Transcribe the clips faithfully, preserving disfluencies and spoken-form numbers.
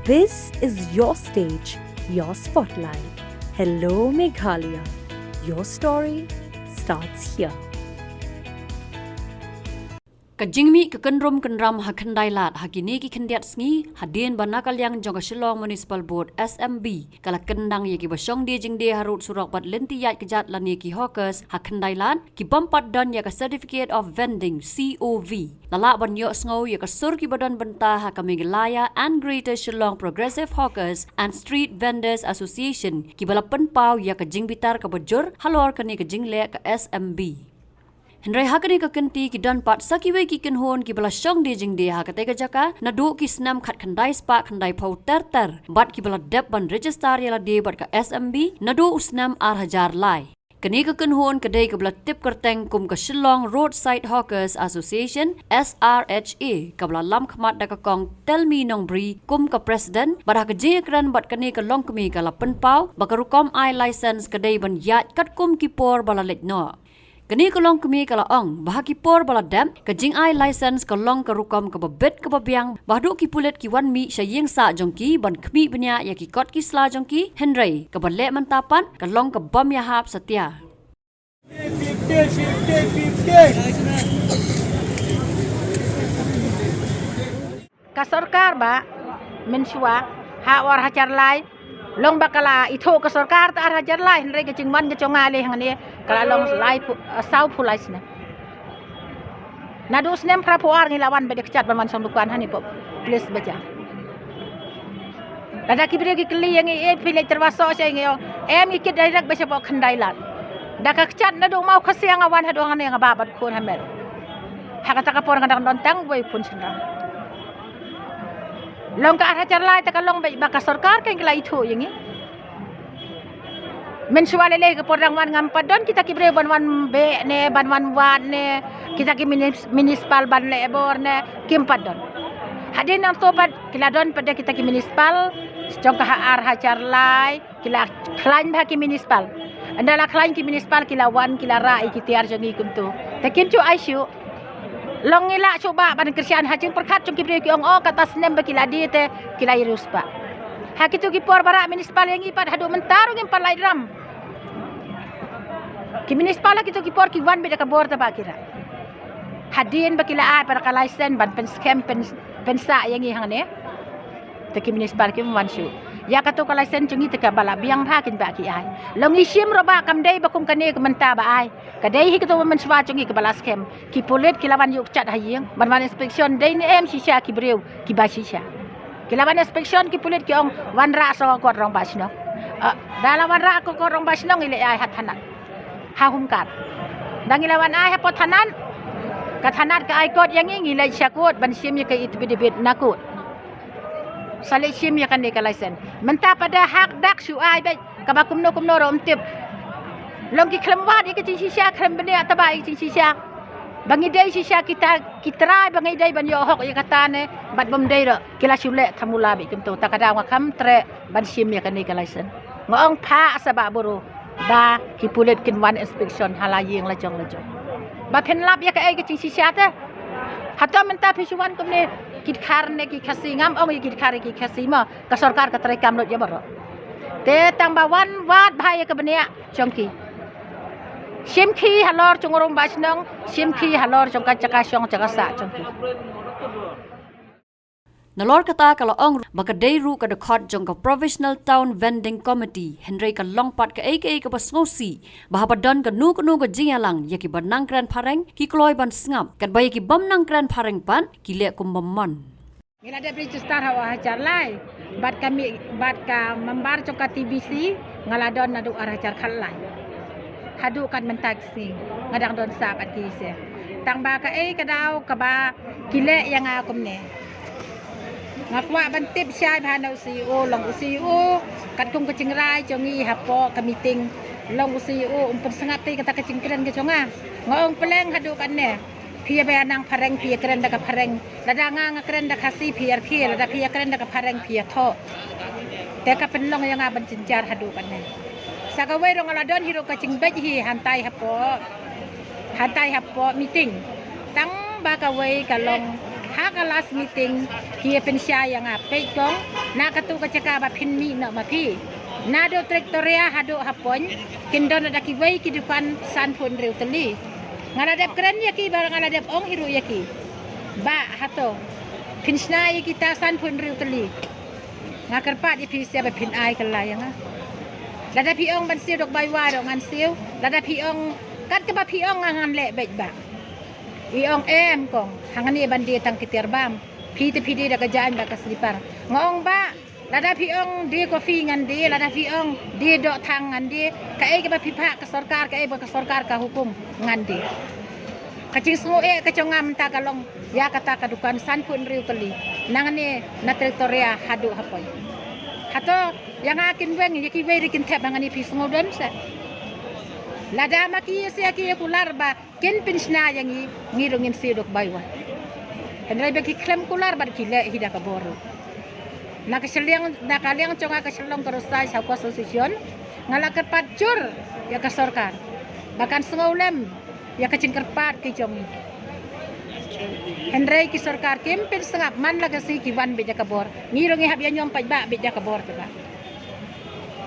This is your stage, your spotlight. Hello, Meghalaya. Your story starts here. Ka jingmih ka kynrum kynram ha Khyndai Lad ha kine ki khyndiat sngi, hadien ba na ka liang jong ka Shillong Municipal Board, S M B, ka la kyndang ïa kiba shong die jingdie harud surok bad lynti ïaid kjat lane ki hawkers ha Khyndai Lad, ki bym pat don ïa ka Certificate of Vending, C O V. La lah ban ïohsngew ïa ka sur kiba don bynta ha ka Meghalaya and Greater Shillong Progressive Hawkers and Street Vendors Association, kiba la pynpaw ïa ka jingbitar kaba jur halor kane ka jingleh ka S M B. Hynrei ha kane ka kynti ki don pat sa kiwei ki kynhun kiba la shong die jingdie ha katei ka jaka naduh ki snem khatkhyndai spah khyndaiphew ter ter, bad kiba la dep ban register ïa lade bad ka S M B naduh u snem ar hajar lai. Kane ka kynhun ka dei kaba la tip kyrteng kum ka Shillong Roadside Hawkers Association, S R H A, kaba la lam khmat da ka Kong Telmi Nongbri kum ka president, bad ha ka jingïakren bad kane ka longkmie ka la pynpaw ba ka rukom ai license ka dei ban ïaid katkum ki por ba la leit noh. Kane ka longkmie ka la ong ba ha ki por ba la dep, ka jingai license ka long ka rukom kaba bit kaba biang, ba haduh ki pulit ki wan mih sha ïing sah jong ki ban khmih bniah ïa ki kot ki sla jong ki, hynrei kaba leh mynta pat ka long ka bym ïahap satia. Ka sorkar ba mynshuwa ha u ar hajar lai, long ba ka la ithuh ka sorkar te ar hajar lai, hynrei ka jingwan ka jong nga lei hangne ka la long lai phew, eh, saw phew lai snem. Naduh snem phra phew ar ngi la wan bad ïa kjat ban wan shong dukan hangne hapoh Police Bazar. Lada ki briew ki kylli ïa ngi, eh, phi leit tyrwa soh sha ïing, ngi ong em, ngi kit direct ba shapoh Khyndai Lad. Da ka kjat naduh Mawkhasiang nga wan haduh hangne nga bah bad khun ha Mel. Ha kata ka por nga dang don tang wei khun shynrang. Long ka ar hajar lai te ka long ba ka sorkar kein ka la ithuh ïa ngi. Mynshuwa lei lei ka por dang wan ngam pat don kita ki briew ban wan beh ne, ban wan wad ne, kita ki minis-, municipal ban leh bor ne, kim pat don. Hadien nangto pat ki la don pat da kita ki municipal jong ka ha ar hajar lai, ki la khlaiñ bha ki municipal. Ynda la khlaiñ ki municipal ki la wan ki la rah ïa ki tiar jong ngi kumto. Te kim ju ai shuh. Long ngi lah shuh ba ban kyrshan ha jingpyrkhat jong ki briew ki ong, oh, kata snem ba ki la die te ki la ïa riewspah. Ha kito ki por ba rah municipal ïa ngi pat haduh mynta ruh ngim pat lait ram. Ki municipal ha kito ki por ki wan beit da ka bor te ba ki rah. Hadien ba ki la ai pat da ka license ban pynskhem pyn-, pynsah ïa ngi hangne. Te ki municipal kim wan shuh. Ïa kato ka license jong ngi te kaba la biang bha kin ba ki ai. Long ngi shim ruh ba kam dei ba kum kane ka mynta ba ai. Ka dei hi kato ba mynshuwa jong ngi kaba la skhem. Ki pulit ki la wan ïuh kjat ha ïing ban wan inspection dei ne em shisha ki briew kiba shisha. Ki la wan inspection ki pulit ki ong wanrah sha ka kot rangbah shnong. Ah, da la wanrah ka kot rangbah shnong ngi leit ai ha thanat, ha home guard. Da ngi la wan ai hapoh thanat, ka thanat ka ai kot ïa ngi, ngi leit sha kot ban shim ïa ka affidavit na kot. Sa leit shim ïa kane ka license. Mynta pat da hak dak shu ai beit kaba kumno kumno ruh ym tip. Long ki khlem wad ïa ka jingshisha, khlem bniah taba ïa ka jingshisha. Ba ngi dei shisha kita ki trai ba ngi dei ban ïoh hok ïa kata ne bad bym dei ruh ki la shu leh thamula beit kumto. Ta ka daw nga kham treh ban shim ïa kane ka license. Nga ong phah sa ba buru ba ki pulit kin wan inspection ha la ïing la jong la jong. Ba phin lap ïa kaei ka jingshisha te. Hato mynta phi shu wan kumne ki Dkhar ne ki Khasi, ngam ong ïa ki Dkhar ïa ki Khasi mo. Ka sorkar ka trei kam lut ïa baroh. Te tang ba wan wad bha ïa ka bniah jong ki. Shim khie halor jong u rangbah shnong, shim khie halor jong ka jaka shong jaka sah jong ki. Nalor kata ka la ong ba ka dei ruh ka dkhot jong ka Provisional Town Vending Committee, hynrei ka long pat kaei kaei kaba sngewsih ba haba don kano kano ka jingïalang ïa kiba nang kren phareng ki kloi ban sngap, katba ïa ki bym nang kren phareng pat ki leh kum bym mon. Ngi la dep register ha u ar hajar lai bad ka mi-, bad ka member jong ka T B C nga la don naduh ar hajar khatlai. Haduh kat mynta ki sngi nga dang don sah bad ki se. Tang ba kaei ka daw kaba ki leh ïa nga kumne. Nga kwah ban tip shai bha na u C E O, long u C E O katkum ka jingrai jong ngi hapoh ka meeting, long u C E O um pynsngap te kata ka jingkren ka jong nga. Nga ong pleng haduh katne. Phi ïa ba nang phareng phi ïa kren da ka phareng. Lada nga nga kren da Khasi phi ïa rkhie, lada phi ïa kren da ka phareng phi ïa thoh. Te ka pynlong ïa nga ban jynjar haduh katne. Sa kawei ruh nga la don hi ruh ka jingbeit hi hangtai hapoh, hangtai hapoh meeting. Tang ba kawei ka long Ha ka last meeting ki ïa pynshai ïa nga, peit kong, na katu ka jaka ba phin mih noh ma phi, naduh Triktoria haduh Hapoin kin don da kiwei ki dukan sanphew hynriew tylli. Nga la dep kren ïa ki, ba nga la dep ong hi ruh ïa ki ba hato phin shna ïa kita sanphew hynriew tylli. Nga kyrpad ïa phi sha ba phin ai kylla ïa nga. Lada phi ong ban siew dok bai wai ruh ngan siew. Lada phi ong kat kaba phi ong, nga ngan leh beit ba. I ong em kong, hangne ban die tang ki tiar bam. Phi te phi die da ka jaiñ bad ka slipar. Nga ong ba, lada phi ong die coffee ngan die, lada phi ong die doh thang ngan die. Kaei kaba phi phah ka sorkar, kaei ba ka sorkar ka hukum, ngan die. Ka jingsngew eh ka jong nga mynta ka long ïa kata ka dukan sanphew hynriew tylli, nangne na Triktoria haduh Hapoin. Hato ïa nga kin weng, ïa kiwei ruh kin thep, hangne phi sngew don se. Lada ma ki ïa se ki ïa kular ba kin pynshna ïa ngi, ngi ruh ngin siew dok bai wai. Hynrei ba ki khlem kular bad ki leh hi da ka bor ruh. Na ka shiliang, na ka liang jong nga ka Shillong Kharosthai Sawkwa Association, nga la kyrpad jur ïa ka sorkar ba kan sngewlem ïa ka jingkyrpad ki jong ngi. Hynrei ki sorkar kim pynsngap, man la ka sngi ki wan beit da ka bor. Ngi ruh ngi hap ïa ñiom paidbah beit da ka bor te ba.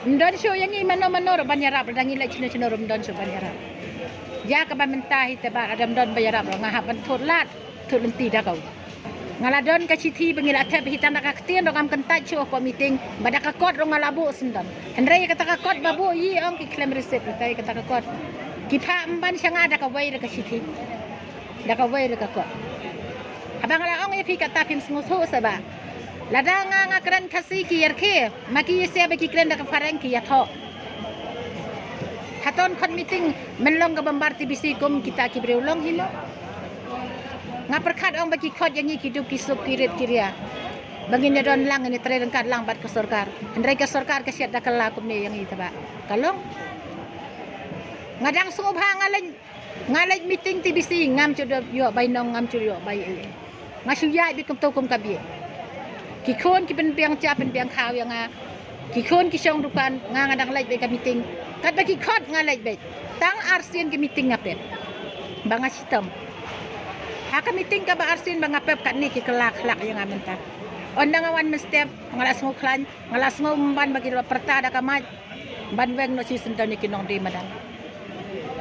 Ym don shuh ïa ngi mano mano ruh ban ïarap, lada ngi leh shano shano ruh ym don shuh ban ïarap. Ïa kaba mynta hi te ba lada ym don ba ïarap ruh nga hap ban thut lad thut lynti da kawei. Nga la don ka shithi ba ngi la thep hi, tang da ka ktien ruh ngam kyntait shuh hapoh meeting, ba da ka kot ruh nga la buh shen don. Hynrei kata ka kot ba buh, i ong ki khlem receive ïa kata ka kot. Ki phah ym ban sha nga da kawei ruh ka shithi, da kawei ruh ka kot. Haba nga la ong ïa phi kata phim sngewthuh se ba. Lada nga nga kren Khasi ki ïarkhie, ma ki ïa se ba ki kren da ka phareng ki ïathoh. Hato khot meeting men long ka bambar T B C kum kita ki briew long hi mo. Nga pyrkhat ong ba ki khot ïa ngi ki duk ki suk ki rit ki ria. Ba ngin ïa don lang, ngin ïa trei ryngkat lang bad ka sorkar. Hynrei ka sorkar ka siat da ka la kumne ïa ngi te ba ka long. Nga dang sngewbha nga leh Nga leit meeting T B C, ngam ju ïoh bai nong, ngam ju ïoh bai ei. Nga shu ïaid beit kumto kum ka bieit. Ki khun ki pynbiang ja pynbiang khaw ïa nga. Ki khun ki shong dukan, nga nga dang leit beit ka meeting. Katba ki khot nga leit beit. Tang arsien ki meeting nga pep. Ba nga shitom. Ha ka meeting kaba arsien ba nga pep katne ki kylla khlak ïa nga mynta. Ynda nga wan mynstep, nga la sngew khlaiñ, nga la sngew ym ban ba ki la pyrta da ka mic. Ban weng noh shi syndon ïa ki nongdie madan.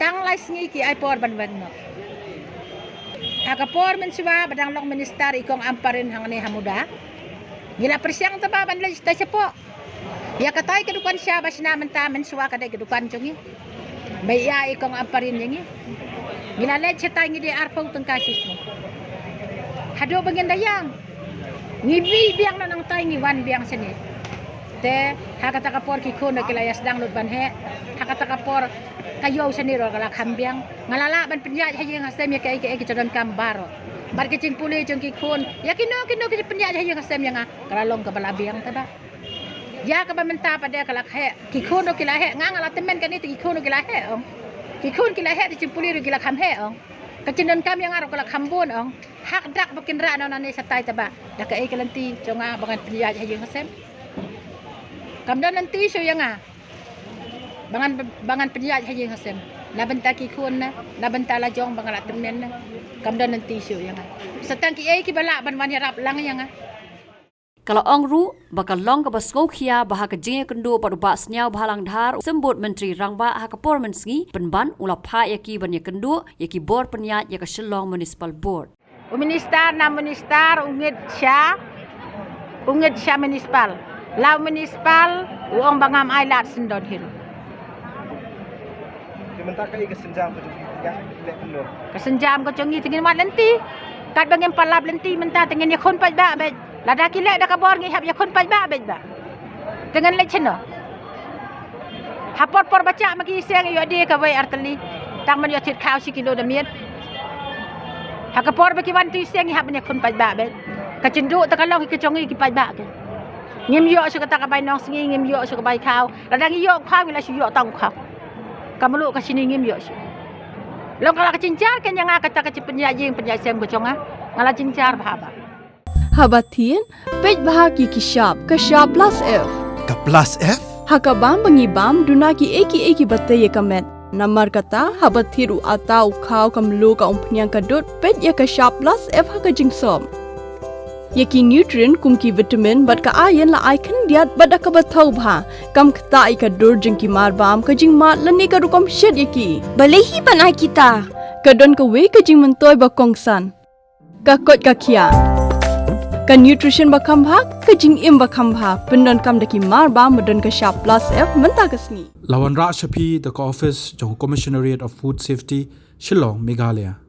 Tang lai sngi ki ai por ban weng noh. Ha ka por mynshuwa ba dang long minister i kong Ampareen hangne ha Muda, ngi la pyrshang taba ban leit shatai shapoh. Ïa katai ka dukan sha ba shna mynta mynshuwa ka dei ka dukan jong ngi. Ba ïa i kong Ampareen ïa ngi. Ngi la leit shatai ngi die arphew tyngka shisngi. Haduh ba ngin da ïam. Ngi mih biang na nangtai ngi wan biang shane. Te ha kata ka por ki khun ki la ïa sdang lut ban heh. Ha kata ka por ka ïew shane ruh ka la kham biang. Nga la lah ban pynïaid ha ïing ha sem ïa kaei kaei ki jingdonkam baroh. Bad ki jingpule jong ki khun. Ïa kino kino ki pynïaid ha ïing ha sem ïa nga. Ka la long kaba la biang te ba. Ïa kaba mynta pat de ka la heh. Ki khun ruh ki la heh. Nga nga la tymmen kane te ki khun ruh ki la heh ong. Ki khun ki la heh te jingpule ruh ki la kham heh ong. Ka jingdonkam ïa nga ruh ka la kham bun ong. Hak dak ba kin rah noh nangne shatai te ba. Da kaei ka lynti jong nga ba ngan pynïaid ha ïing ha sem. Kam don lynti shuh ïa nga. Ba ngan, ba ngan pynïaid ha ïing ha sem. Na bynta ki khun na, na bynta la jong ba nga la tymmen na. Kam don lynti shuh ïa nga. Sa tang kiei kiba lah ban wan ïarap lang ïa nga. Ka la ong ruh ba ka long kaba sngewkhia ba ha ka jingïakynduh bad u Bah Sniawbhalang Dhar, u Symbud Myntri Rangbah ha ka por mynsngi, pynban u la phah ïa ki ban ïakynduh ïa ki bor pynïaid ïa ka Shillong Municipal Board. U minister na minister u ngeit sha, u ngeit sha municipal. La u municipal u ong ba ngam ai lad syndon hi ruh. Te mynta kaei ka sienjam ka jong ngi, ka leh kumno? Ka sienjam ka jong ngi te ngin wad lynti. Katba ngim pat lap lynti mynta te ngin ïakhun paidbah beit. Lada ki leh da ka bor ngi hap ïakhun paidbah beit ba. Te ngin leit shano? Ha por por ba chah ma ki seng ïoh die kawei ar tylli. Tang ban ïoh thied khaw shi kilo da miet. Ha ka por ba ki wan tu seng ngi hap ban ïakhun paidbah beit. Ka jingduh te ka long hi ka jong ngi ki paidbah ki. Ngim ïoh shuh kata ka bai nongsngi, ngim ïoh shuh ka bai khaw. Lada ngi ïoh khaw ngi la shu ïoh tang khaw. Ka mluh ka shini ngim ïoh shuh. Long ka la ka jynjar kane ïa nga kata ka jingpynïaid ïing pynïaid sem ka jong nga. Nga la jynjar bha bha. Haba thied, peit bha ki ki shap, ka shap plus F. Ka plus F? Ha ka bam ba ngi bam, duna kiei kiei kiba tei ïa ka met. Namar kata, haba thied u atta u khaw ka mluh ka umphniang ka dud, peit ïa ka shap plus F ha ka jingsop. Ïa ki nutrient kum ki vitamin bad ka iron la ai khyndiat bad da kaba thaw bha, kam ktah ïa ka dur jong ki marbam, ka jingmad lane ka rukom shet ïa ki. Balei hi ban ai kita? Ka don kawei ka jingmyntoi ba kongsan. Ka koit ka khiah. Ka nutrition ba kham bha, ka jingim ba kham bha, pyndonkam da ki marbam ba don ka shap plus F mynta ka sngi. La wanrah sha phi da ka office jong Commissionerate of Food Safety, Shillong, Meghalaya.